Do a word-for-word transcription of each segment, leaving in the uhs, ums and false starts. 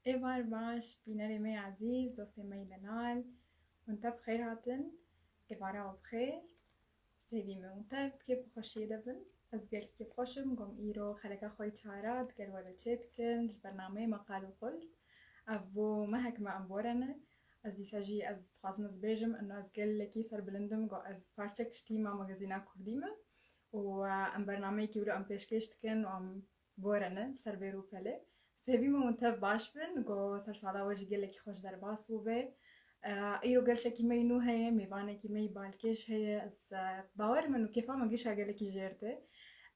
Êvar baş, bînerê me yê ezîz, dostê me yê delal. Hûn tev bi xêr hatin. Êvara we bi xêr. Sêvî me hûn tev di kêf û xweşiyê de bin. Ez gelkî kêfxweş im, got îro xeleka xwe yê çara digel we de çê dikin, ji bernameyê me Qal û Qul. Ev bû mehek me em borene. Ez dîsa jî ez dixwazim ez bêjim, ino ez gelekî serbilind im, got ez parçek ji tîma magazîna Kurdî me. Û, e, em bernameyekî wilo em pêşkêş dikin û em borene ser vê rûpelê. Sêvî me hûn tev baş bin, got sersala we jî gelekî xweş derbas bûbe. E, îro gelşekî me yê nû heye, mêvanekî me yê balkêş heye. Ez, e, bawer im û kêfa me gişa gelekî jêr tê.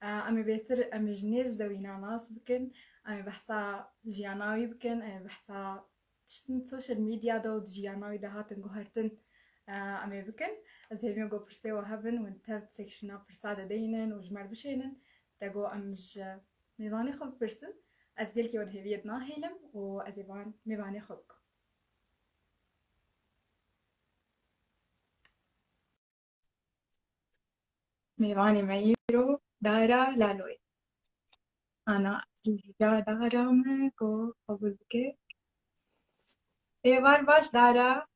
E, em ê bêtir, em ê ji nêz de wîna nas bikin. Em ê behsa jiyana wî bikin, em ê behsa tiştên social media de û di jiyana wî de hatin guhertin, e, em ê bikin. Ez hêvî me got pirsê we hebin, hûn tev sekşîna pirsa de deynin û ji me re bişênin. Te got em ji mêvanê xwe bipirsin. Ez gelkî we di hêviyê de nahêlim û ez ê van mêvanê xwe bikim. Mêvanê me îro Dara Lalo ye. Ana, ya Dara me ku qebûl bike. Êvar baş Dara.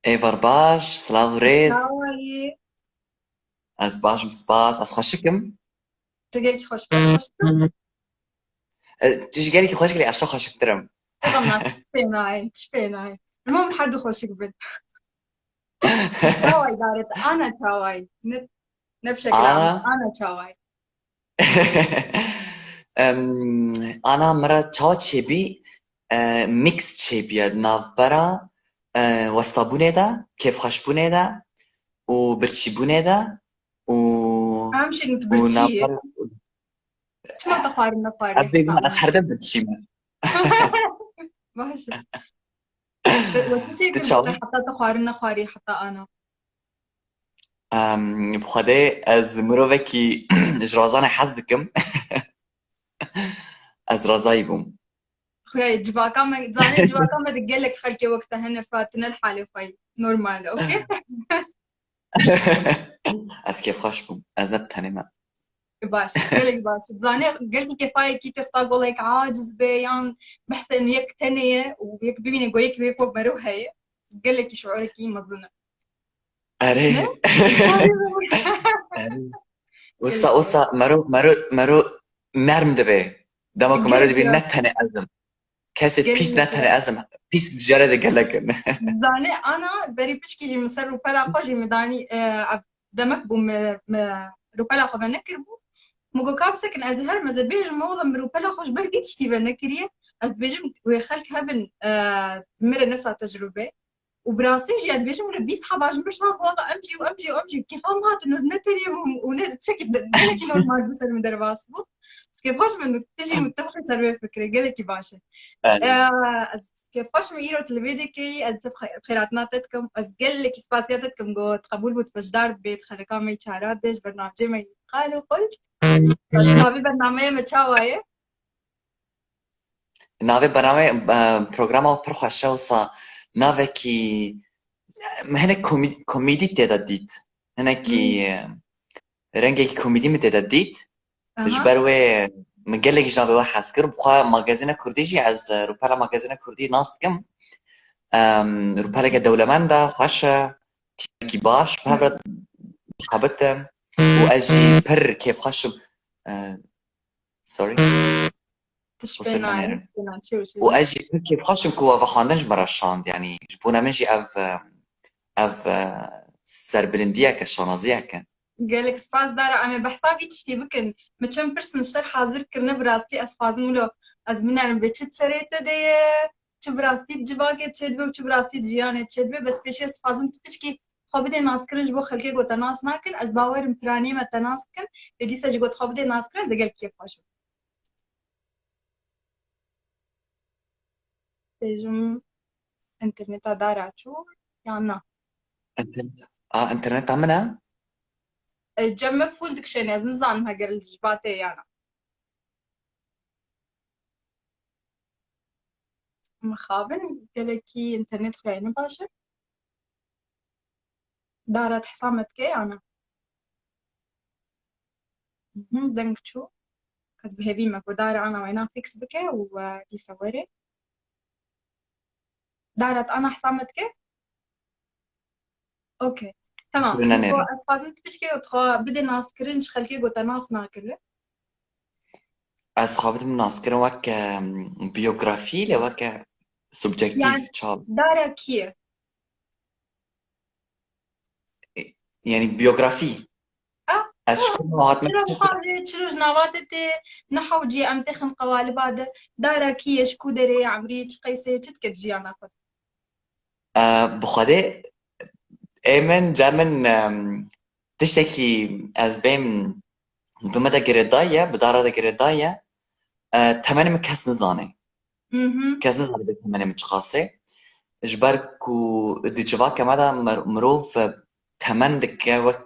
Êvar baş, silav û rêz. Çawa yî? Ez baş im, spas. Ez xweşik im. Tu gelkî xweşik, xweşik im. E, tu jî gelekî xweşik, lê ez şa xweşiktir im. Tamam, tişt pê nayê, tişt pê nayê. Hema em her du xweşik bin. Çaway daret, ana çaway. Ne, ne bi şekil Ana? Ana çaway. Em, Ana me re çawa çêbî, e, mix çêbîye di navbera, e, westabûnê de, kêfxweşbûnê de û birçîbûnê de û Em şîrin tu û birçî yî. navbera Çima te xwarin nexwarî? Ez bêguman, ez her dem birçî me. Baş e. We çi çêkir çawa? Heta te xwarin nexwarî, heta ana? Em, bi Xwedê ez mirovekî ji razanê hez dikim. Ez razayî bûm. Xuya civaka me, zanê civaka me de gelek xelkê wek te hene, fa tu ne li halê xwe yî. Normal e, okey? Ez kêfxweş bûm. Ez ne bi tenê me. Baş, gelek baş. Zanê, gelkî kêfayekî tê xta golek aciz be, yan behsên yek tenê ye û yek bibîne go yek wê wek mero heye. Gelekî şuurekî mezin e. Erê. Ne? Erê. Wisa, Gelek wisa mero, mero, mero nerm dibe. Dema ku mero Gelek dibî ya. Ne tenê ez im. Kesê Gelek pîs ne ya. Tenê ez im. Pîs dijare de gelek in. Zanê ana berî pişkî jî min ser rûpela xwe jî min danî, e, ev demek bû min, min rûpela xwe venekiribû. Min got, ka bisekin ez ê herim, ez ê bêjim, oğlum, min rûpela xwe ji ber vî tiştî venekiriye. Ez dibêjim, wê xelk hebin, e, min re nefsa tecrûbe. Û bi rastî jî ez dibêjim, wile bîst heba ji min re şan, wala em jî û em jî û em jî kêfa min hatin, ez ne tenê bûm û ne çekî de-, gelekî normal bû ser min derbas bû. Ez kêfxweş bim, tu jî min tebxî ser vê fikrê, gelekî baş e. Evet. Ee, ez kêfxweş bim îro tu li vê dikeyî, ez xwe-, xêratina te dikim, ez gelekî spasiya te dikim, got qebûl bû, tu beşdar dibê, tu xeleka me yî çara de, ji bernamecê me yî Qal û Qul. Navê bernameyê me çawa ye? Navê bername, e, programa pir xweş e, wisa navekî, e, hinek komî-, komîdî tê de dît. Hinekî, Hmm. e, rengekî komîdî min tê de dît. Aha. Ji ber wê min gelekî ji navê wê hez kir. Bi xwe magazîna Kurdî jî ez, e, rûpela magazîna Kurdî nas dikim. Em, rûpeleke dewlemend e, xweş e, tiştekî baş, bi hev re dixebitin. Û ez jî pir kêfxweş im. E, Sorry. Tişt pê nayê, tişt pê nayê, çi û çi. Û ez jî pir kêfxweş im ku we vexwendin ji me re şand, yanî ji bona min jî ev, ev, serbilindiyek e, şanaziyek e. Gelek spas Dara, em ê behsa vî tiştî bikin. Min çend pirsin ji te re hazir kirine, bi rastî ez xwazim wilo ez binerim vê çi di serê te de ye, çi bi rastî di civakê çêdibe û çi bi rastî di jiyanê çêdibe. Bes pêşî ez dixwazim tu piçkî xwe bidê naskirin ji bo xelkê ku te nas nakin. Ez bawer im piranî me te nas dikin. Lê dîsa jî ku te xwe bidê naskirin, ez ê gelkî kêfxweş bim. Bêjim, înterneta Dara çû yan na? Înternet-, a, înterneta min e? E, cem me full dikişêne, ez nizanim heger li ji ba tê yan na. Mixabin gelekî înternet xuya ne baş e. Dara, tu hesa me dike yan na? Mhm, deng çû. Ez bi hêvî me ku Dara ana wêna fîks bike û, e, dîsa were. Dara, tu ana hesab me dike? Okey. Tamam. Şûr nenêre. Ez xwazim tu pişkê û xwe bidê naskirin ji xelkê ku te nas nakiriye. Ez xwe bidim naskirin weke, em, biyografî, lê weke subjektîf. Yani, çav. Dara kî ye? Yani biyografî. A, ez ji ku hatime, çira çi xwazê, çira ji nava te tê, ne hewcî em têxin qewaliba de, dara kî ye, ji ku derê ye, emrî çi qeysê, çi dike di jiyana xwe de? E, bi Xwedê, ê min, ca min, em, tiştekî ez bêm bi me de girêdayî ye, bi dara de girêdayî ye, e, temenê min kes nizane. Mhm. Kes nizane bê temenê min çiqas e. Ji ber ku di civaka me de mir-, mirov, e, temen dike wek,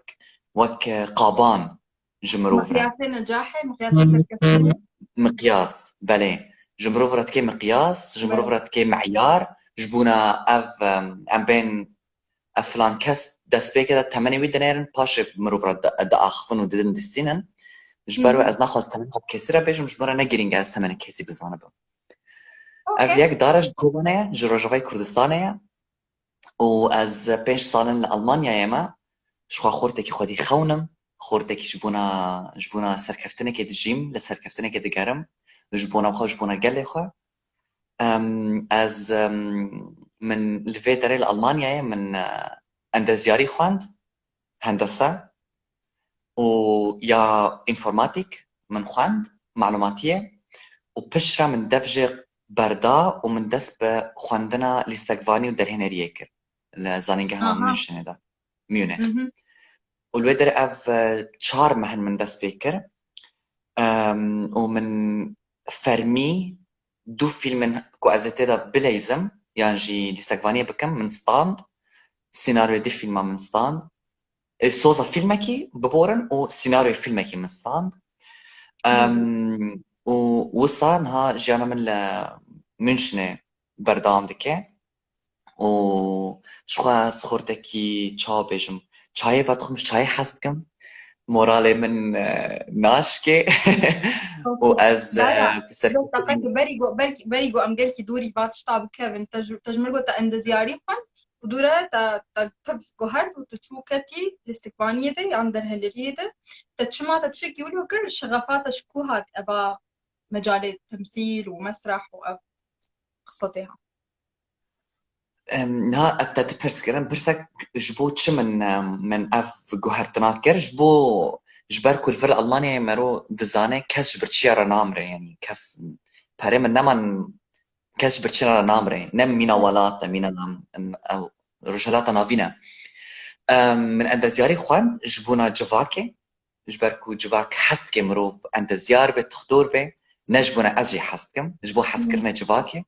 wek, e, qaban ji mirov re. Miqyasê necahê, miqyasê serkeftinê. Miqyas, belê. Ji mirov re dike miqyas, ji mirov, belê, re dike meyar, ji bona ev, em, em bên ev filan kes destpêkê de temenê wî dinêrin, paşê mirov re di-, diaxivin û didin distînin. Ji ber wê, hı hı, ez naxwazim temenê xwe bi kesî re bêjim, ji min re ne girîng e ez temenê kesî bizanibim. Ev, okey, yek dare ji Kobanê ye, ji Rojavayê Kurdistanê ye. Û ez pênc sal in li Almanyayê me. Ji xwe xortekî xwedî xewnim. Xortekî ji bona, ji bona serkeftinekê dijîm, li serkeftinekê digerim. Ji bona xwe, ji bona gelê xwe. Em, ez, em, min li vê derê li Almanyayê min, e, endezyarî xwend, hendese û ya înformatîk min xwend, malumatiyê û piştre min dev jê berda û min dest bi xwendina lîstekvanî û derhêneriyê kir li zanîngeha, aha, Münchenê de, Munich. Mhm. Û li wê derê ev, e, çar meh in min dest pê kir. Em, û min fermî du fîlmên ku ez ê tê de bileyzim, yan jî lîstekvaniyê bikim, min stand. Senaryoyê du fîlma min stand. E, soza fîlmekî biborin û senaryoyê fîlmekî min stand. Em, û wisa niha jiyana min li Münchenê berdewam dike. Û ji xwe ez xortekî, çawa bêjim, çayê vedixwim, ji çayê hez dikim. Moralê min, e, naşkê. Û ez, e, dara, bi ser, dest deqekê, berî ku, berkî, berî ku em gelkî dûrî va tişta bikevin, te ji, te ji min got te endezyarî xwend û dûre te, te tev guhert û tu çû ketî lîstikvaniyê de yan derheneriyê de. Te çima te tiştekî wilo kir, şexefa te ji ku hat eva mecalê temsîl û mesreh û ev qisatê ha? Em, niha ev te du pirs kirin. Pirsek ji bo çi min, em, min ev guhertina kir? Ji bo, ji ber ku li vir Almanyayê mero dizane kes ji birçiya re namire, yanî kes perê min neman, kes ji birçiya re namire. Ne mîna welat e, mîna nam-, ew Rojhilata Navîn e. Em, min endezyarî xwend ji bona civakê, ji ber ku civak hez dike mirov endezyar be, tixtor be, ne ji bona ez jî hez dikim, ji bo hezkirinê civakê.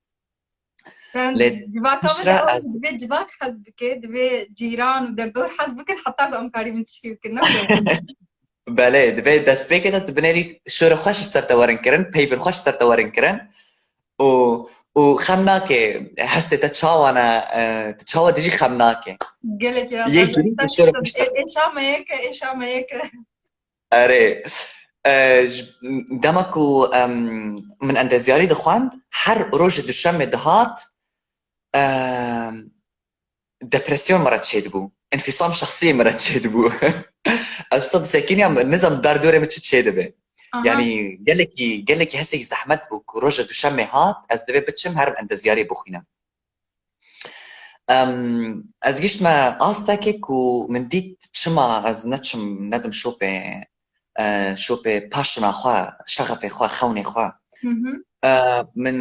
Lê civaka min piştre ew ez divê civak hez bike, divê cîran û derdor hez bikin, heta ku em karîbin tiştî bikin, ne? Belê, divê destpêkê de tu binêrî şûrê xweş ji ser te werin kirin, peyvên xweş ji ser te werin kirin. Û, û xem nake, hestê te çawa ne, e, tu çawa dijî xem nake. Gelekî yê rast e. Girîng, şûrê xweş ser. Ê-, êşa me yek e, êşa me yek e. Erê. E, ji, dema ku, em, min endezyarî dixwend, her rojê duşemê dihat, em, depresyon min re çêdibû. Enfîsam şexsî min re çêdibû. Ez wisa disekiniya, nizam derdorê min çi çêdibe. Aha. Yanî gelekî, gelekî hestekî zehmet bû ku roja duşemê hat, ez divê biçim herim endezyarî bixwînim. Em, ez giştime astekê ku min dît çima ez neçim, nedim şopê, e, şopê paşina xwe, şexefê xwe, xewnê xwe. Hı hı. E, min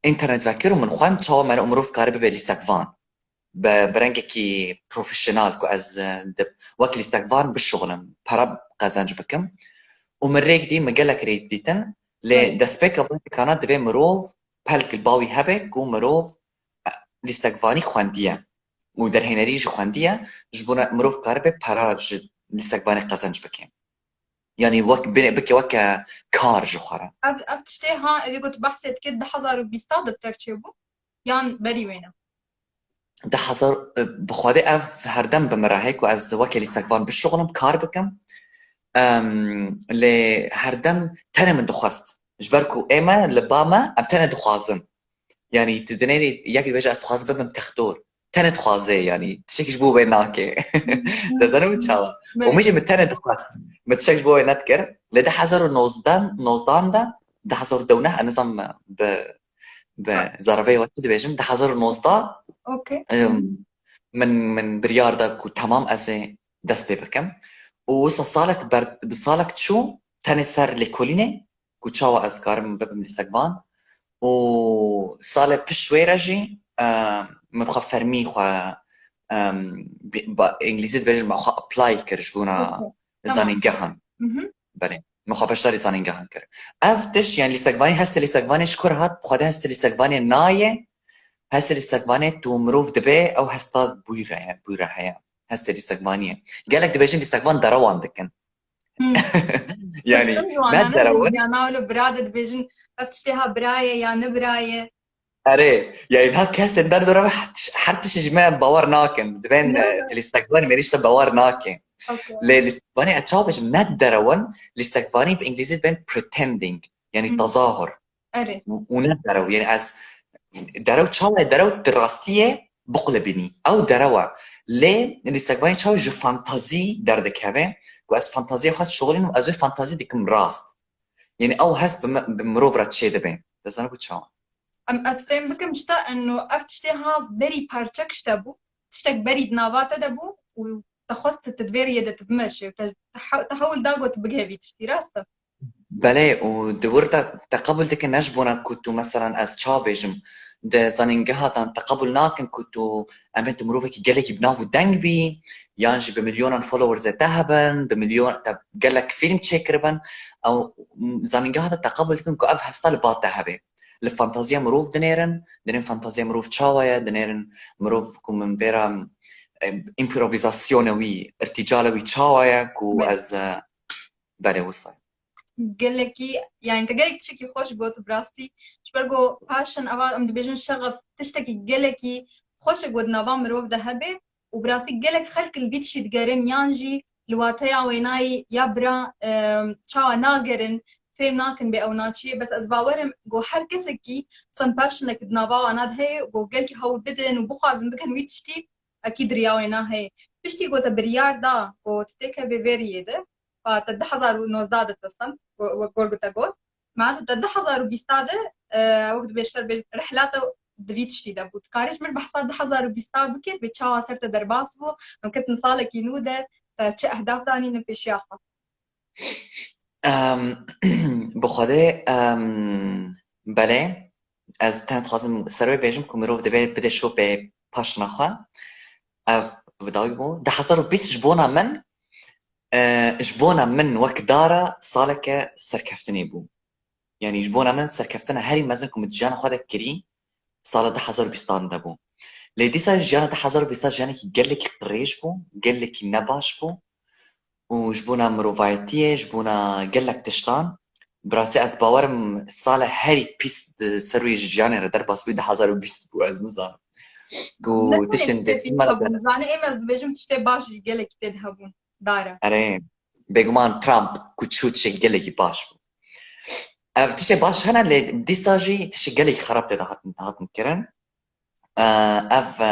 înternet vekir û min xwend çawa mere û mirov kare bibe lîstekvan. Bi, bi rengekî profesyonel ku ez, e, di, wek lîstekvan bişuxulim, para qezenc bikim. Û min rêk dî, min gelek rêk dîtin, lê, belê, destpêka van rêkana divê mirov pelk li ba wî hebe ku mirov, e, lîstekvanî xwendiye û derhênerî jî xwendiye, ji bona mirov karibe para ji lîstekvanê qezenc bike. Yanî wek bine, bike weke kar ji xwe re. Ev, ev tiştê ha, evê got behsê dike, du hezar û bîsta difter çêbû? Yan berî wê ne? Du hezar, e, bi Xwedê ev herdem bi min re heye ku ez weke lîstekvan bişuxulim, kar bikim. Em, lê herdem tenê min dixwest. Ji ber ku ê me li ba me, em tenê dixwazin. Yanî tu dinêrî yek dibêje ez dixwazim bibim texdor. Tenê dixwaze yanî. Tiştekî ji bo wê nake. Te zanî min çawa? Û min jî min tenê dixwest. Min tiştek ji bo wê nedikir. Lê di hezar û nozdeh, nozdan de, di hezar û deh, ez nizanim bi, bi zareveyê we çi dibêjim, di hezar û nozdeh, Okey. em, min, min biryar da ku temam ez ê dest pê bikim. Û wisa salek ber, bi salek çû tenê ser lêkolînê ku çawa ez karim bibim lîstekvan. Û salê pişt wê re jî, em, min xwe fermî xwe, em, bi, ba, îngilîzî dibêjin, min xwe apply kir ji bona Okey. Tamam. zanîngehan. Mhm. Belê. Min xwe beşdarî zanîngehan kir. Ev tişt, yani lîstekvanî, hestê lîstekvanê ji kur hat? Xwedê hestê lîstekvanê nayê. Hestê lîstekvanê tu mirov dibe, ew hesta bûyre ye, bûyre heye. Hestê lîstekvanî ye. Gelek dibêjin lîstekvan derewan dikin. Hmm. Yani, Hestin wana ne ne derewan? dibêjin, ya na wilo bira de dibêjin, ev tiştê ha bira ye ya ne bira ye. Erê, yani ha kesên ber dore her tiş-, her tişt ji me bawer nakin. Dibên, Ne? e, lîstekvanî mêrî işte bawer nake. Okey. Lê lîstekvanî ez çawa bêjim, ne derewan, lîstekvanî bi îngilîzî dibên pretending. Yani Hı. tezahur. Erê. Û ne derew. Yani ez derew çawa ye? Derew di rastiyê biqulibînî. Ew derew e. Lê lîstekvanî çawa ji fantazî derdikeve. Ku ez fantaziya xwe dişixulînim, ez wê fantazî dikim rast. Yani ew hest bi, mi- bi mirov re çêdibe. Te zanî ku çawa? Em ez fêm bikim işte eno ev tiştê ha berî parçek işte bû. Tiştek berî di nava te de bû û te xwest tu di vê riyê de tu bimeşe. Te, te, he- te hewl da got bigihevî tiştî rast e. Belê, û di wir de te qebûl dikin, ne ji bona ku tu, meselan, ez çawa bêjim, di zanîngeha de te qebûl nakin ku tu, em ê tu mirovekî gelekî bi nav û deng bî, yan jî bi milyonan followersê te hebin, bi milyon te gelek fîlm çêkiribin, ew zanîngeha de te qebûl dikin ku ev hesta li ba te hebe. Li fantaziya mirov dinêrin, dinêrin fantaziya mirov çawa ye, dinêrin mirov ku min vêra, e, împrovîzasyona wî, îrtîcala wî çawa ye ku Belê. ez, e, belê wisa. Gelekî, yani te gelek tiştekî xweş got bi rastî. Ji ber ku paşin eva em dibêjin şexef tiştekî gelekî xweş e ku di nava mirov de hebe û bi rastî gelek xelk li vî tiştî digerin yan jî li wateya wênayî ya bira, em, çawa nagerin, fêm nakin bê ew naçiyê. Bes ez bawer im ku her kesekî sen paşinek di nava wana de heye ku gelkî hewl bidin û bixwazin bikin wî tiştî, ekîd riya wêna heye. Piştî ku te biryar da ku tu têkevê vê riyê de, Fa te du hezar û nozdeh de te stand, we-, we-, gor ku te got. Ma tu te du hezar û bîst de, e, wek dibê şer bê rihla te di vî tiştî de bû. Dikarî ji min behsa du hezar û bîst bikê, bê çawa ser te derbas bû, em ketin salekî nû de, te çi ehdaf danîne pêşiya xwe? Em, bi Xwedê, em, belê, ez tenê dixwazim ser wê bêjim ku mirov divê bide şopê paşina xwe. Ev bi dawî bû. Du hezar û bîst ji bona min, e, ji bona min wek dara saleke serkeftinê bû. Yanî ji bona min serkeftina herî mezin ku min di jiyana xwe de kirî, sala du hezar û bîstan de bû. Lê dîsa jiyana du hezar û bîstan jiyanekî gelekî qirêj bû, gelekî nebaş bû û ji bona mirovayetiyê, ji bona gelek tiştan, bi rastî ez bawerim sala herî pîs di ser wê jiyanê re derbas bû, du hezar û bîst bû, ez nizanim. Ku Ne tenê tiştên tiştê pîs dêsî me re hebûn, zanî êm ez dibêjim tiştê baş jî gelekî tê de hebûn. Dara. Erê, bêguman Trump ku çû tiştekî gelekî baş bû. Ev tiştê baş hene, lê dîsa jî tiştê gelekî xerab tê de hatin, hatin kirin. E, ev, e,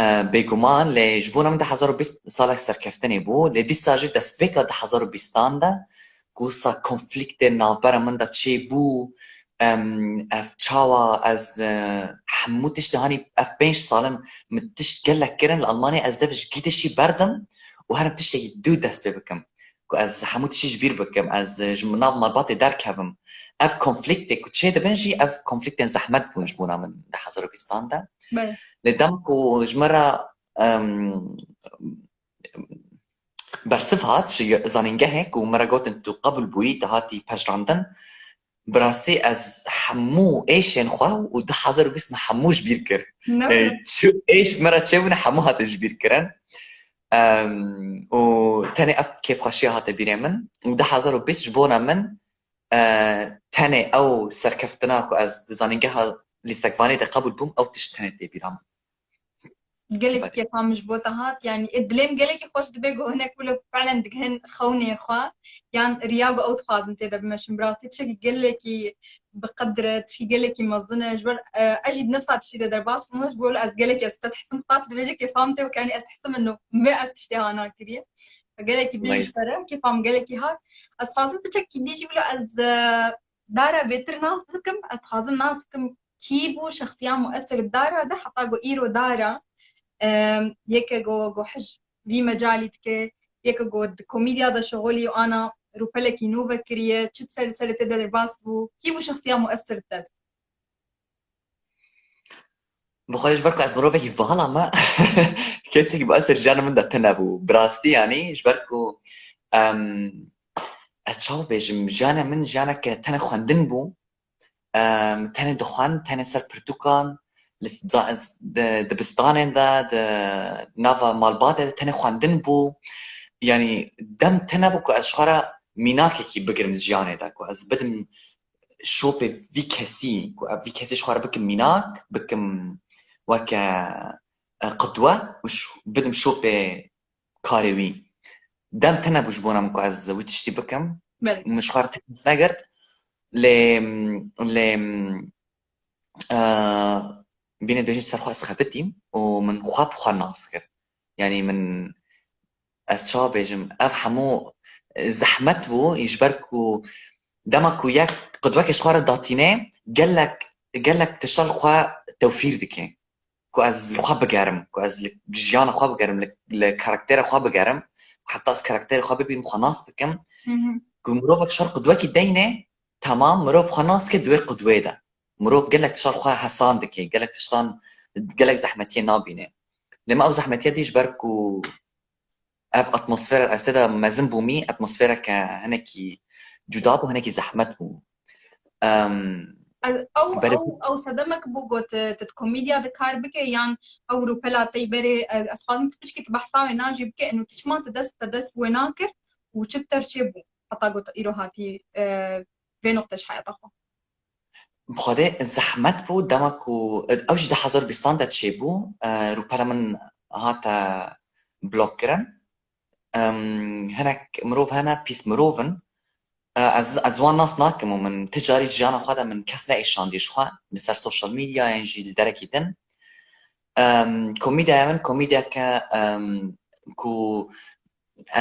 e, bêguman, lê ji bona min du hezar û bîst salek serkeftinê bû, lê dîsa jî destpêka du hezar û bîstan de ku sa konflîktê navbera min de çêbû, em, ev çawa ez, e, hemû tişt hanî ev pênc sal in min tişt gelek kirin li Almanya, ez dev ji gîdişî berdim û herim tiştekî dû dest pê bikim. Ku ez hemû tiştî ji bîr bikim, ez, e, ji nav malbatê derkevim. Ev konflîktê ku çêdibin jî, ev konflîktên zehmet bûn ji bona min di hezar û bîstan de. Belê. Lê dem ku ji me re, em, bersiv hat ji zanîngehê ku me re gotin tu qebûl bûyî, tu hatî pejirandin. Bi rastî ez hemû êşên xwe û du hezar û bîst me hemû ji bîr kir. Ne E, mi? Çi êş me re çêbûne hemû hatin ji bîr kirin. Em, û tenê ev kêfxweşiya hate bîrê min. Û du hezar û bîst ji bona min, e, tenê ew serkeftina ku ez di zanîngeha lîstekvanê de qebûl bûm, ew tişt tenê tê bîra min. Gelekî kêfa min ji bo te hat. Yanî ê dilê min gelekî xweş dibe ku hinek wilo felen digihin xewnê xwe. Yan riya ku ew dixwazin tê de bimeşin. Bi rastî tiştekî gelekî bi qedir e, tiştekî gelekî mezin e. Ji ber, e, ez jî di nefsa tiştî de derbas bûme. Ji bo ez gelekî ez te dihisim. Xwe tu dibêje kêfa min tê weke, yanî ez dihisim min, min vê ev tiştê hana kiriye. Gelekî bijî ji te re, kêfa min gelekî hat. Ez dixwazim piçekî dî jî wilo ez, e, Dara bêtir nas bikim, ez dixwazim nas bikim kî bû şexsiya muesir Dara de, heta ku îro Dara, em, yeke ku, ku hij vî mecalî dike, yeke ku di komîdya de şixulî û ana rûpelekî nû vekiriye, çi ser, ser tê de derbas bû, kî bû şexsiya muesir te? Bi xwe ji ber ku ez mirovekî vala me, kesî muesir jiyana min de tune bû. Bi rastî, yanî ji ber ku, em, ez çawa bêjim, jiyana min jiyaneke tenê xwendin bû. Em, tenê dixwend, tenê ser pirtûkan, li za-, di, dibistanên de, di nava malbatê de tenê xwendin bû. Yanî dem tune bû ku ez ji xwe re mînakekî bigirim di jiyanê de, ku ez bidim şopê vî kesî, ku ev vî kesî ji xwe re bikim mînak, bikim weke, e, qidwe û ş-, bidim şopê karê wî. Dem tune bû ji bona min ku ez wî tiştî bikim. Belê. Min ji xwe re teklîf negirt. Lê, lê, e, bîne dibêjin ser xwe ez xebitîm û min xwe bi xwe nas kir. Yanî min, ez çawa bêjim, ev hemû, e, zehmet bû, ji ber ku dema ku yek qidweke ji xwe re datîne, gelek, gelek tişta li xwe tewfîr dike. Ku ez li xwe bigerim, ku ez li jiyana xwe bigerim, li, li karaktera xwe bigerim, heta ez karaktera xwe bibînim, xwe nas bikim. Hı hı. Ku mirovek ji xwe re qidwekî deyne, temam, mirov xwe nas dike di wê qidwê de. Mirov gelek tişta li xwe hesan dike, gelek tiştan, gelek zehmetiyê nabîne. Lê me ew zehmetiya dî ji ber ku ev atmosfera, ez tê de mezin bûmî, atmosfereke hinekî cuda bû, hinekî zehmet bû. Em, Ez, ew, Belê. ew, ew sedemek bû got, tu di komîdya de kar bike yan ew rûpela te yî berê, e, ez xwazim tu piçkî tu behsa wê nan jî bike, û tu çima tu dest, te dest wê nakir û çi bi te re çêbû heta got îro hatî, e, vê noqte ji heyata xwe? Bi Xwedê zehmet bû, dema ku ew jî du hezar bîstan de çêbû, e, rûpela min hate blok kirin. Em, hinek mirov hene, pîs mirov in. E, ez, ez wan nas nakim û min ti carî jiyana xwe de min kes neêşandiye ji xwe, li ser social media yan jî li derekî din. Em, komîdaya min, komîdiyeke, em, ku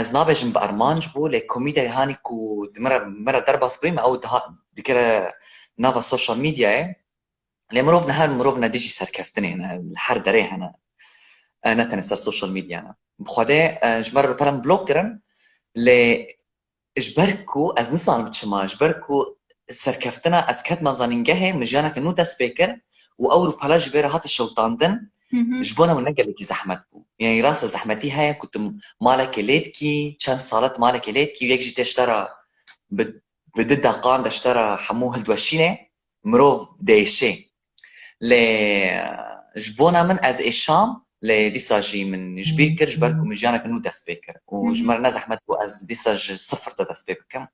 ez nabêjim bi armanc bû, lê komîdiyayê hanî ku di min re, min re derbas bûyî me, ew diha-, dikire nava social mediayê. Lê mirov ne her mirov ne dijî serkeftinê ne, li her derê hene. E, ne tenê ser social media ne. Bi Xwedê, e, ji me re rûpela min blok kirin, lê ji ber ku ez nizanim çima, ji ber ku serkeftina ez ketime zanîngehê, min jiyaneke nû dest pê kir û ew rûpela ji vê re hate şiltandin, Hı hı. ji bona min ne gelekî zehmet bû. Yanî rast e, zehmetî heye ku tu malekê lê dikî, çend sal e tu malekê lê dikî û yek jî tê ji te re bi, bi du deqan de ji te re hemû hildiweşînê, mirov diêşê. Lê ji bona min ez êşam, lê dîsa jî min ji bîr kir, ji ber ku min jiyaneke nû dest pê kir. Û ji min re ne zehmet bû ez dîsa ji sifir de dest pê bikim.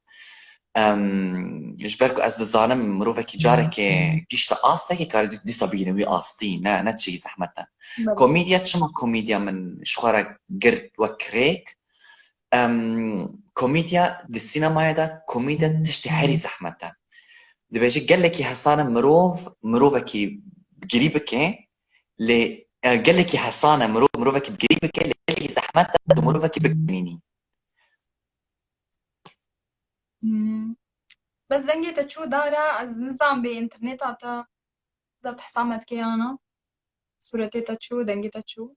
Em, ji ber ku ez dizanim mirovekî carekê gihîşte astekê, karê dî-, dîsa bigihîne wî astî, ne, ne çi zehmet e. Belê. Komîdya, çima komîdya min ji xwe re girt wek rêk? Em, komîdya di sînemayê de, komîdya tiştê herî zehmet e. Dibêje gelekî hesane mirov, mirovekî girî bike, lê, e, gelekî hesane mirov, mirovekî girî bike, lê gelekî zehmet e tu mirovekî bikinînî. Hmm. Bes dengê te çû Dara, ez nizam bê înterneta te da te hesa me dike yana. Sûretê te çû, dengê te çû.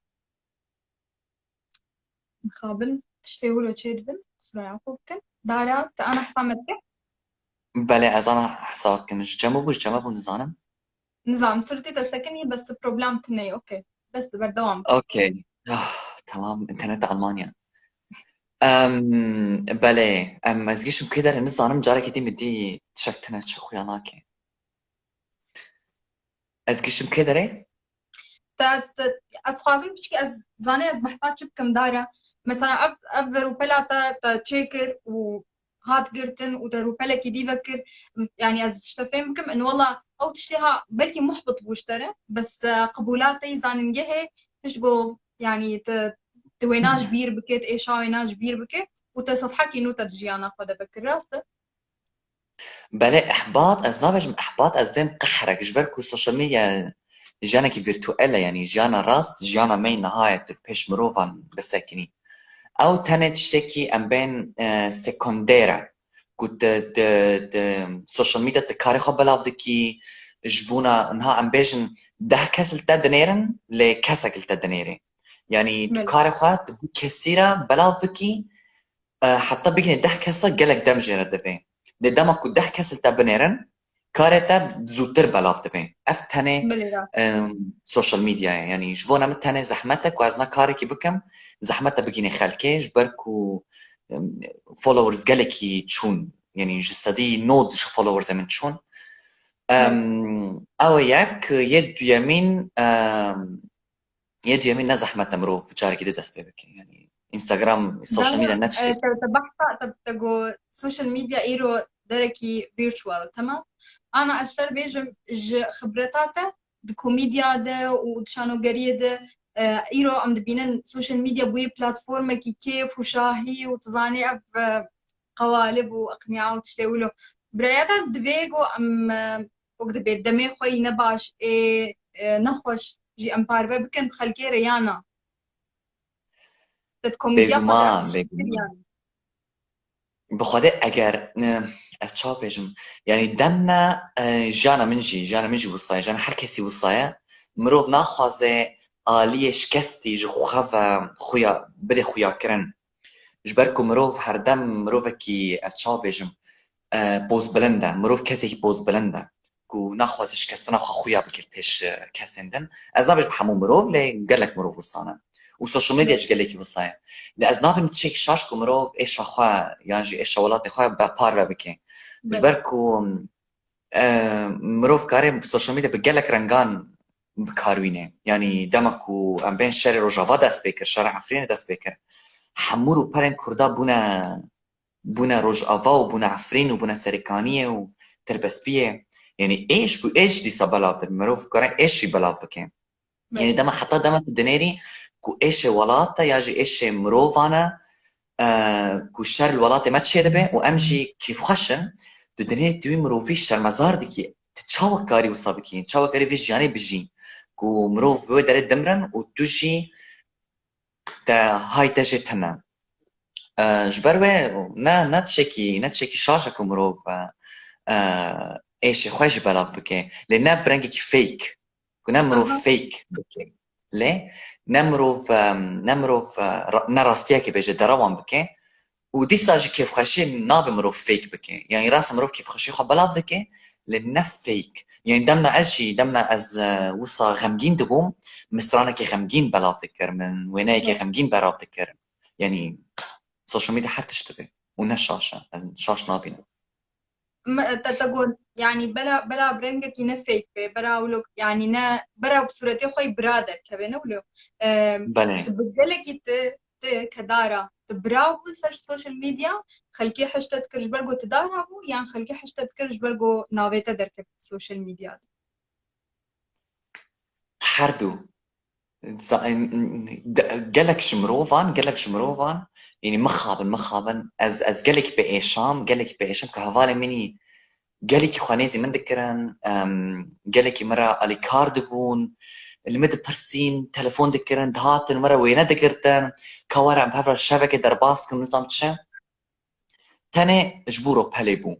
Mixabin tiştê wilo çê dibin, qisûra xwe bikin. Dara, te ana hesa me dike? Belê, ez ana hesa dikim. Ji cem bû, ji cem bû nizanim. Nizanim, sûretê te sekinî, bes problem tune ye, okey. Bes berdewam. Okey. Ah, tamam, înterneta Almanya. Em, belê, em, ez gişim kê derê nizanim, carekê dî min dî tişek tune çi xuya nake. Ez gişim kê derê? Te, te, ez xwazim piçkî ez zanê ez behsa çi bikim Dara. Mesela ev, ev verûpela te, te çêkir û hat girtin û te rûpelekî dî vekir. Yani ez tişte fêm bikim, in wela ew tiştê ha belkî muhbit bû ji te re, bes, e, qibûla te yî zanîngehê pişt go, yanî tu, tu wêna ji bîr bike, tu êşa wêna ji bîr bike û te sefhekî nû te di jiyana xwe de vekir, rast e? Belê, ihbat, ez nabêjim ihbat, ez dibêm qehrek, ji ber ku social media jiyanekî virtuel e, yanî jiyana rast, jiyana me yê niha ye, tu pêş mirovan bisekinî. Ew tenê tiştekî em bên, e, sekonder e, ku tu, tu, tu social media tu karê xwe belav dikî, ji bona niha em bêjin deh kes li te dinêrin, lê kesek li te dinêrê. Yanî tu Belê. karê xwe tu du kesî re belav bikî, e, heta bigihîne deh kesa gelek dem jê re divê. Lê dema ku deh kes li te binêrin, karê te zûtir belav divê. Ev tenê, Belê, rast. e, social media ye. Yanî ji bona min tenê zehmet e ku ez na karekî bikim, zehmet e bigihîne xelkê, ji ber ku, e, followers gelekî çûn. Yanî ji sedî nod ji followersê min çûn. Em, Belê. ew e yek, yê duyemîn, em, Yê duyemîn ne zehmet e mirov carekî di dest pê bike. Yanî Instagram, social media Dana, ne tiştek. e, te, te behsa, te, te go social media îro derekî virtual, temam. Ana ez şer bêjim ji xibreta te di komedya de û di şanogeriyê de, e, îro em dibînin social media bûye platformekî kêf û şahî û tu zanî ev, e, qewalib û iqnîa û tiştê wilo. Biraya te divê go em, e, wek dibê demê xwe yî ne baş ê, e, nexweş jî em parve bikin bi xelkê re ya na? Te di komedya xwe de Bêguman, ev tişt kir bêguman. yan? Bi Xwedê eger, e, ez çawa bêjim? Yanî dem ne, e, jiyana min jî, jiyana min jî wisa ye, jiyana her kesî wisa ye. Mirov naxwaze aliyê şikestî ji xwe ve xuya, bidê xuyakirin. Ji ber ku mirov herdem mirovekî, ez çawa bêjim, e, pozbilind e. Mirov kesekî pozbilind e. Ku naxwaze şikestina xwe xuya bike pêş, e, kesên din. Ez nabêjim hemû mirov, lê gelek mirov wisa ne. Û social media Belê. jî gelekî wisa ye. Lê ez nabim tiştekî şaş ku mirov êşa xwe yan jî êşa welatê xwe be parve bike. Ji Belê. ber ku, e, mirov kare social media bi gelek rengan bi kar wîne. Yanî dema ku em bên şerê Rojava dest pê kir, şerê Efrînê dest pê kir, hemû rûperên Kurda bûne, bûne Rojava û bûne Efrîn û bûne Serêkaniyê û Tirbespiyê. Yanî êş ku êş dîsa belav dibin. Mirov kare êş jî belav bike. Yanî Belê. dema heta dema tu dinêrî ku êşê welat e ya jî êşê mirovan e, e, ku şer li welatê me çêdibe û em jî kêfxweş in, tu dinêrî tu wî mirovî şermezar dikî. Tu çawa karî wisa bikî? Çawa karî vê jiyanê bijî? Ku mirov bi wê derê dimrin û tu jî te hay te jê tune. E, ji ber wê ne, ne tiştekî, ne tiştekî şaş e ku mirov, e, e, êşê xwe jî belav bike. Lê ne bi rengekî fake. Ku ne mirov Aha. fake bike. Lê ne mirov, e, ne mirov, e, ra-, ne rastiyekê bêje derewan bike. Û dîsa jî kêfxweşiyê nabe mirov fake bike. Yanî rast e mirov kêfxweşiyê xwe belav dike, lê ne fake. Yanî demna ez jî, demna ez, e, wisa xemgîn dibûm, min stranekê xemgîn belav dikir, min wêneyekê Hı. xemgîn belav dikir. Yanî social media her tişt dibe û ne şaş e. Ez şaş nabînim. Me-, te, te got, yanî bera, bera bi rengekî ne fake be, bera wilo, yanî ne, bera bi sûretê xwe yî bira derkeve, ne wilo. Em, Belê. Tu bi gelekî tu, tu ke dara, tu bira bû ser social media, xelkê hişte dikir ji ber ku tu dara bû, yan xelkê hişte dikir ji ber ku navê te derket social media de? Her du. Za-, de-, gelek ji mirovan, gelek ji mirovan, yanî mixabin, mixabin, ez, ez gelekî pê êşam, gelekî pê êşam ku hevalên min î gelekî xwe nêzî min dikirin, em, gelekî min re alîkar dibûn, li min dipirsîn, telefon dikirin, dihatin min re wêne digirtin, ka were em hev re şevekê derbas kin, nizam çi. Tenê ji bo ropelê bû.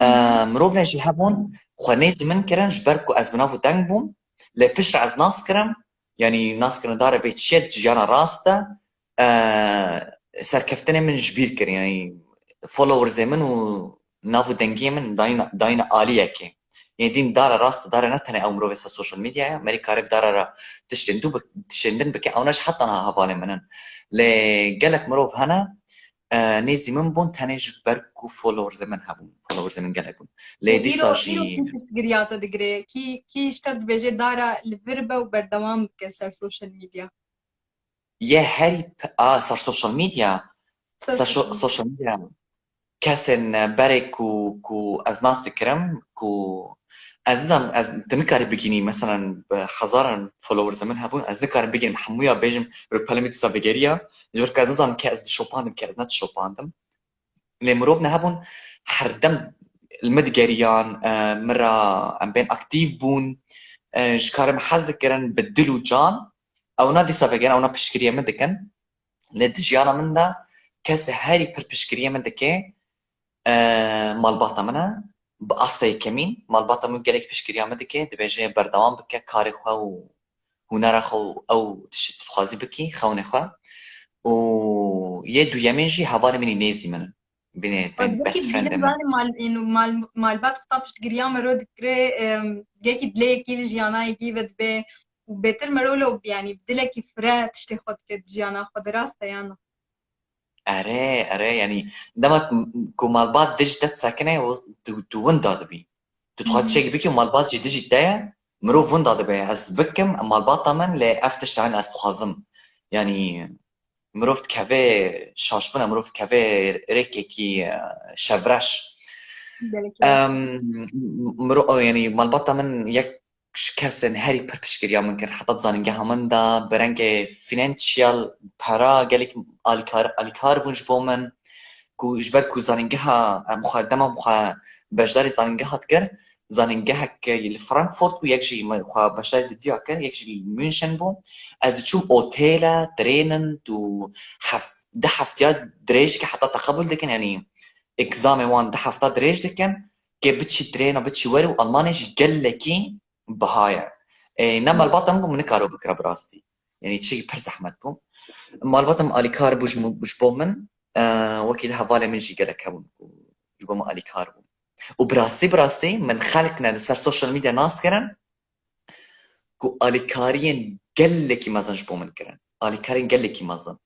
E, Hı hı. mirovne jî hebûn, xwe nêzî min kirin, ji ber ku ez bi nav û deng bûm, lê piştre ez nas kirim, yanî nas kirin dare vê çi ye, jiyana rast e, e, serkeftinê min ji bîr kir, yanî followersê min û nav û dengiyê min dayîne, dayîne aliyekê. Yanî dîn dare rast e, dare ne tenê ew mirovê ser social media ye, merî kare bi dare re tiştên du bi-, tiştên din bike, ew ne ji heta niha hevalên min in. Lê gelek mirov hene, e, nêzî min bûn, tenê ji ber ku followersê min hebûn. Followersê min gelek bûn. Lê Û dîsa îro, jî îro kî piştgiriya te digire? Kî, kî ji te dibêje dara li vir be û berdewam bike ser social media? Yê herî p-, a, ser social media. Ser Ser so-, social social media. Kesên berê ku, ku ez nas dikirim, ku Ez nizam, ez, tu nikarî bigînî, meselen, bi hezaran followers min hebûn, ez nikarim bigînim hemûya bêjim, rûpelê min dîsa vegeriya, ji ber ku ez nizam ke ez dişopandim, ke ez nedişopandim. Lê mirov ne hebûn, herdem li min digeriyan, e, min ra em bên aktîf bûn, e, ji karê min hez dikirin bi dil û can. Ewna dîsa vegerin, ewna piştgiriyê min dikin. Lê di jiyana min de kesê herî pir piştgiriyê min dike, e, malbata min e. Bi asta yekemîn, malbata min gelek piştgiriya min dike, dibêje berdewam bike karê xwe û hunera xwe û ew tiştê tu dixwazî bikî, xewnê xwe. Û yê duyemîn jî hevalê min î nêzî min in. Binê, Xwe ben best dibekî friendê bînin min. Zanî mal, ên, mal, malbat xwe ta piştgiriya mero dikire, em, gelekî dilê yekî li jiyana yekî ve dibe û bêtir mero lo, yanî bi dilekî fire tiştê xwe dike di jiyana xwe de, rast e yan na? Erê, erê, yanî dema ku malbat dij te disekine, tu, tu winda dibî. Tu dixwazî tiştekî bikî û malbat jî dijî te ye, mirov winda dibe. Ez bikim, malbata min, lê ev tişt e ez dixwazim. Yanî mirov dikeve şaşbûna, mirov dikeve rêkekî, e, şevreş. Gelek Em, miro, yanî malbata min yek ji kesên herî pir piştgiriya min kir. Heta di zanîngeha min de bi rengê financial, pera gelek alîkar, alîkar bûn ji bo min. Ku ji ber ku zanîngeha, em xwe, dema xwe beşdarî zanîngeha dikir, zanîngehek li Frankfurt bû, yek jî me xwe beşdarî didiya kir, yek jî li München bû. Ez diçûm otêle, trênin, tu hef-, du heftiya dirêj dike heta te qebûl dikin, yanî examê wan du hefta dirêj dikin, ke biçî trêna, biçî wer û Almanê jî gelekî biha ye. Ê, ne malbata min bû, min nikaro bikira bi rastî. Yanî tiştekî pir zehmet bû. Malbata min alîkar bû ji min, ji bo min, e, wekî hevalê min jî gelek hebûn ku ji bo min alîkar bûn. Û bi rastî, bi rastî min xelk ne li ser social media nas kirin ku alîkariyên gelekî mezin ji bo min kirin. Alîkariyên gelekî mezin.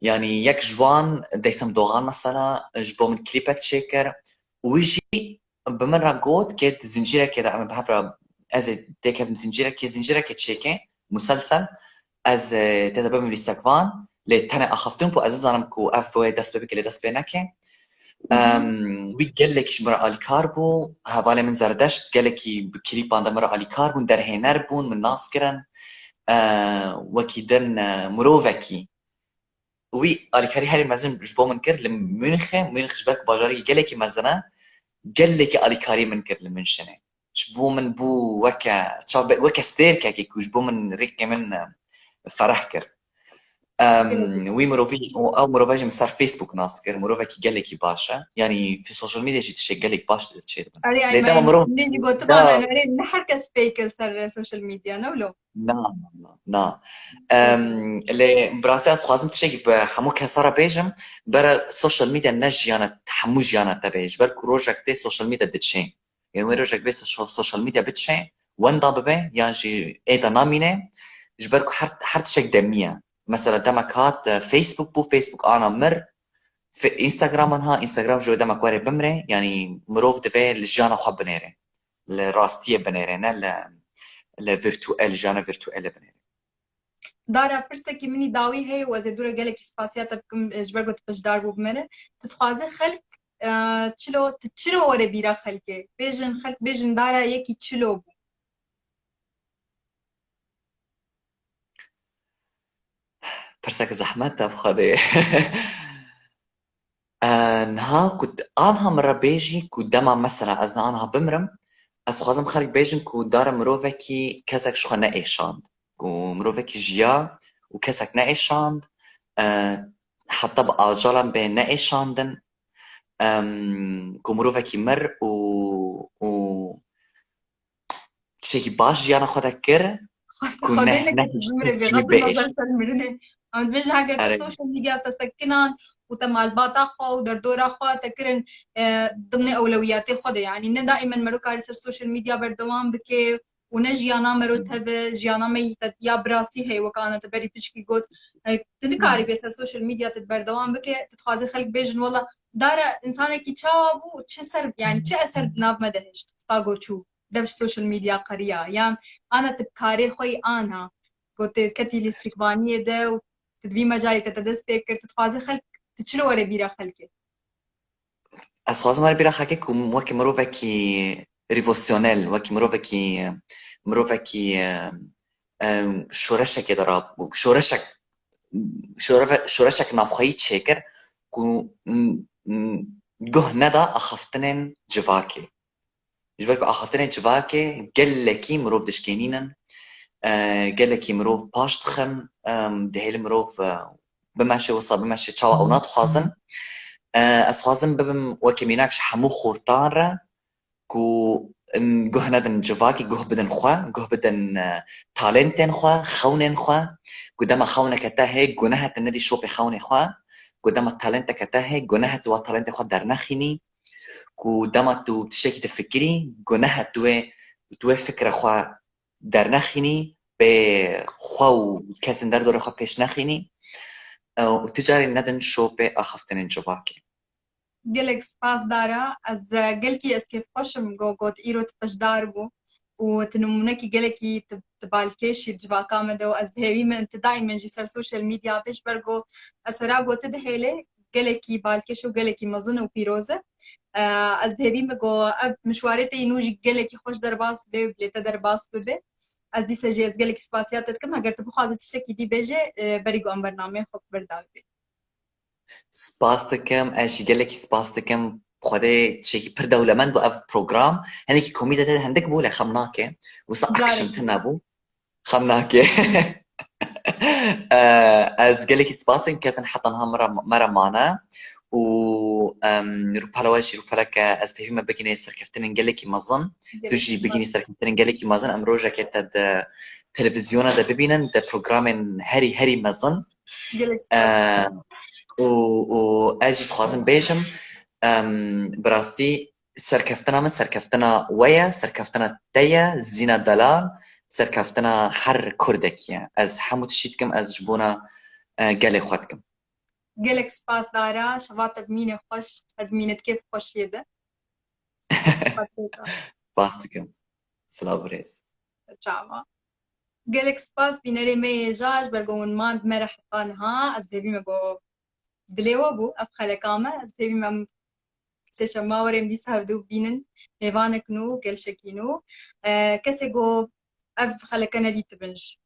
Yanî yek ji wan Deysem Doğan mesela ji bo min klîpek çêkir û wî jî bi min re got ke di zincîrekê de em ê bi hev re, ez ê têkevim zincîrekê, zincîrekê çêke, muselsel, ez, e, tê de bibim lîstekvan, lê tenê axaftin ku ez nizanim ku ev wê dest pê bike lê dest pê neke. Em, wî gelekî ji min re alîkar bû, hevalê min Zerdeşt gelekî bi klîpan de min re alîkar bûn, derhêner bûn, min nas kirin. E, wekî din, e, mirovekî. Wî alîkarî herî mezin ji bo min kir li Münxê. Münx ji ber ku bajarî gelekî mezin e, gelekî alîkarî min kir li Münşenê. Ji bo min bû weke çav-, weke stêrkekê ku ji bo min rêkê min, e, fereh kir. Em, wî mirovî, ew mirova jî min ser Facebook nas kir, mirovekî gelekî baş e. Yanî fi social media jî tiştê gelek baş çêdibin. Erê, ay, Lê dema mirov, min jî gotiba da, ne, ne her kes fake ser social media, ne wilo? Na, na, na. Em, lê bi rastî ez dixwazim tiştekî bi hemû kesa re bêjim, bere social media ne jiyana, hemû jiyana te be. Ji ber ku rojek tê social media diçe. Yanî wê rojek bê so-, social media biçe, wenda bibe, yan jî ê de namîne. Ji ber ku her, her tiştek demî ye. Mesela demek hat, e, Facebook bû, Facebook ana mir. Fe-, Instagram anha, Instagram ji wê demek were bimre. Yanî mirov divê li jiyana xwe binêre. Li rastiyê binêre, ne li, li virtuel, jiyana virtuelê binêre. Dara, pirsekî min î dawî heye û ez ê dû re gelekî spasiya te bikim, e, ji ber ku tu beşdar bû bi me re. Tu dixwazî xelk, e, çilo, tu çilo were bîra xelkê? Bêjin, xelk bêjin, Dara yekî çilo bû. Pirseke zehmet e bi Xwedê. E, niha ku t-, anha min re bêjî ku dema mesela ez niha anha bimrim, ez dixwazim xelk bêjin ku Dara mirovekî kesek ji xwe neêşand. Ku mirovekî jiya û kesek neêşand, e, heta bi acalan bê neêşandin, em, ku mirovekî mir û, û tiştekî baş jiyana xwe de kir, ku Xwedê ne, neke ne bimre bê, jî xwe bê bêêşt. Ser mirinê. Em dibêjin, heger te Erê. social media te sekinan û te malbata xwe û derdora xwe te kirin, e, dimnê ewlewiyatê xwe de. Yanî ne daîmen mero karî ser social media berdewam bike û ne jiyana mero teve, jiyana me yî te ya bi rastî heye, wek ana te berî pişkî got. E, tu nikarî bê ser social media te berdewam bike, tu dixwazî xelk bêjin, wela Dara, însanekî çawa bû, çi ser, yanî çi eser di nav me de hişt, ta got çû. Dev ji social media qeriya, yan ana tu bi karê xwe yî ana, ku tu ketî lîstikvaniyê de û tu di vî mecalê te, te dest pê kir, tu dixwazî xelk, tu çilo were bîra xelkê? Ez dixwazim were bîra xelkê ku weke mirovekî revolusyonel, wekî mirovekî, mirovekî, e, e, şoreşekê de rabû, şoreşek, şore-, şoreşek navxweyî çêkir ku, m, m, guh neda axaftinên civakê. Ji ber ku axaftinên civakê gelekî mirov dişkênînin, e, gelekî mirov paş dixin, e, dihêlin mirov, e, bimeşe wisa bimeşe çawa ew nadixwazin. E, ez xwazim bibim wekî mînak ji hemû xortan re ku, em, guh nedin civakî, guh bidin xwe, guh bidin, e, talentên xwe, xewnên xwe, ku dema xewneke te hê, gunehe tu nedî şopê xewnê xwe, ku dema talenteke te hê, gunehe tu wa talentê xwe dernexînî, ku dema tu tiştekî difikirî, gunehe tu wê, tu wê fikra xwe dernexînî, bê xwe û kesên derdorê xwe pêş nexînî, e, û tu carê nedin şopê axaftinên civakê. Gelek spas Dara. Ez, e, gelkî ez kêfxweş im ku got îro tu beşdar bû û tu nimûnekî gelekî tu, tu balkêş î di civaka me de û ez bi hêvî me tu daîmen jî ser social media bê ji ber ku ez hera got tu dihêlê gelekî balkêş û gelekî mezin û pîroz e. E, ez bi hêvî me ku ev mişwarê te yî nû jî gelekî xweş derbas bibe û bi lê te derbas bibe. Ez dîsa jî ez gelekî spasiya te dikim. Eger tu bixwazî tiştekî dî bêje, e, berî ku em bernameyê xwe bi vir de bibê. Spas dikim, ez jî gelekî spas dikim. Xwedê tiştekî pir dewlemend bû ev program. Hinekî komîdya te de hindik bû, lê xem nake. Wisa action tune bû. Xem nake. Eh, ez gelekî spas dikim, kesên heta niha me re, me re mane. Û, em, rûpela we jî rûpeleke ez pêvî me bigihîne serkeftinên gelekî mezin. Tu jî bigihînî serkeftinên gelekî mezin. Em rojekê te di televîzyona de bibînin, di programên herî, herî mezin. Gelek spas. Em, û, û ez jî dixwazim bêjim, em, bi rastî serkeftina min serkeftina we ye, serkeftina te ye, Zîna Delal, serkeftina her Kurdekî ye. Ez hemû tiştî dikim, ez ji bona, e, gelê xwe dikim. Gelek spas Dara, şeva te bi mînê xweş, her di mînê di kêf xweşiyê de. Spas dikim. Silav û rêz. Çawa. Gelek spas bînerê me yê hêja ji ber ku hûn man bi me re heta niha. Ez bi hêvî me ku dilê we bû ev xeleka me. Ez bi hêvî me em sêşemma werê em dîsa hevdû bînin. Mêvanek nû, gelşekî nû. E, kesê ku ev xeleke nedîtibin ji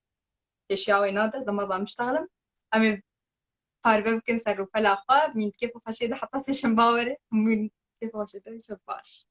pêşiya wê nade, ez dema zan biştexlim. Em ê parve bikin ser rûpela xwe, mîn di kêf û xweşiyê de heta sêşemma werê. Mîn di kêf û xweşiyê de, şev baş.